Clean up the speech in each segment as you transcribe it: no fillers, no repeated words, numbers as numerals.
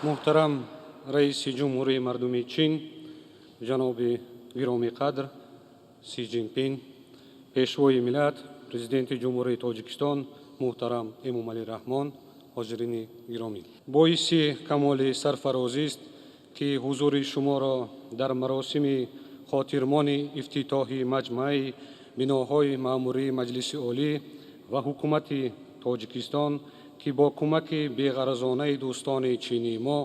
Муҳтарам раиси Ҷумҳурии Мардумии Чин, ҷаноби гиромиқадр Си Ҷинпин, Пешвои миллат, Президенти Ҷумҳурии Тоҷикистон муҳтарам Эмомалӣ Раҳмон, ҳозирини гиромӣ. Боиси камоли сарфарозист, ки ҳузури шуморо дар маросими хотирмони ифтитоҳи маҷмӯаи биноҳои маъмурии Маҷлиси Олӣ ва Ҳукумати Тоҷикистон, ки бо кӯмаки беғаразонаи дӯстони чинии мо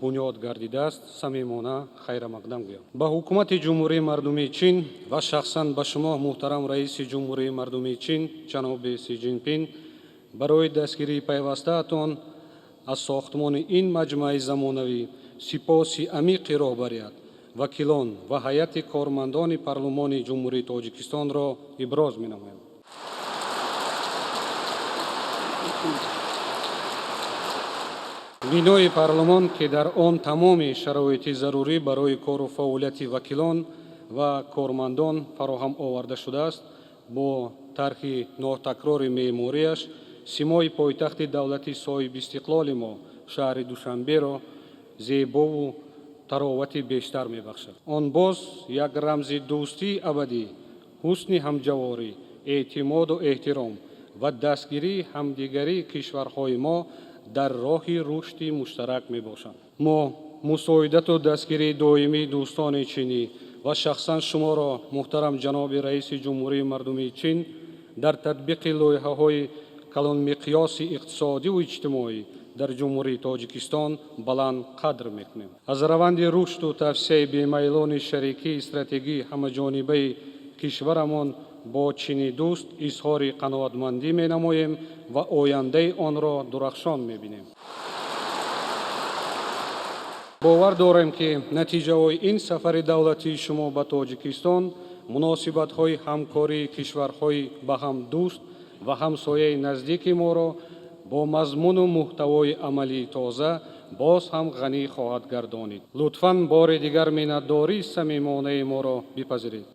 бунёд гардидааст, самимона хайрамақдам гӯям. Ба Ҳукумати Ҷумҳурии Мардумии Чин ва шахсан ба шумо, муҳтарам раиси Ҷумҳурии Мардумии Чин, ҷаноби Си Ҷинпин, барои дастгирии пайвастаатон аз сохтмони ин маҷмӯаи замонавӣ сипоси амиқи роҳбарият, вакилон ва ҳайати кормандони Парлумони Ҷумҳурии Тоҷикистонро иброз менамоям. Бинои парлумон, ки дар он тамоми шароити зарурӣ барои кору фаъолияти вакилон ва кормандон фароҳам оварда шудааст, бо тарҳи нотакрори меъмориаш симои пойтахти давлати соҳибистиқлоли мо, шаҳри Душанберо, зебову таровати бештар мебахшад. Он боз як рамзи дӯстии абадӣ, ҳусни ҳамҷаворӣ, эътимоду эҳтиром ва дастгирии ҳамдигарии кишварҳои мо дар роҳи рушди муштарак мебошанд. Мо мусоидату дастгирии доимии дӯстони чинӣ ва шахсан шуморо, муҳтарам ҷаноби раиси Ҷумҳурии Мардумии Чин, дар татбиқи лоиҳаҳои калонмиқёси иқтисодиву иҷтимоӣ дар Ҷумҳурии Тоҷикистон баланд қадр мекунем. Аз раванди рушду тавсеаи бемайлони шарикии стратегии ҳамаҷонибаи кишварамон бо Чини дӯст изҳори қаноатмандӣ менамоем ва ояндаи онро дурахшон мебинем. Бовар дорем, ки натиҷаҳои ин сафари давлатии шумо ба Тоҷикистон муносибатҳои ҳамкории кишварҳои ба ҳам дӯст ва ҳамсояи наздики моро бо мазмуну муҳтавои амалии тоза боз ҳам ғанӣ хоҳад гардонид. Лутфан бори дигар миннатдории самимонаи моро бипазиред.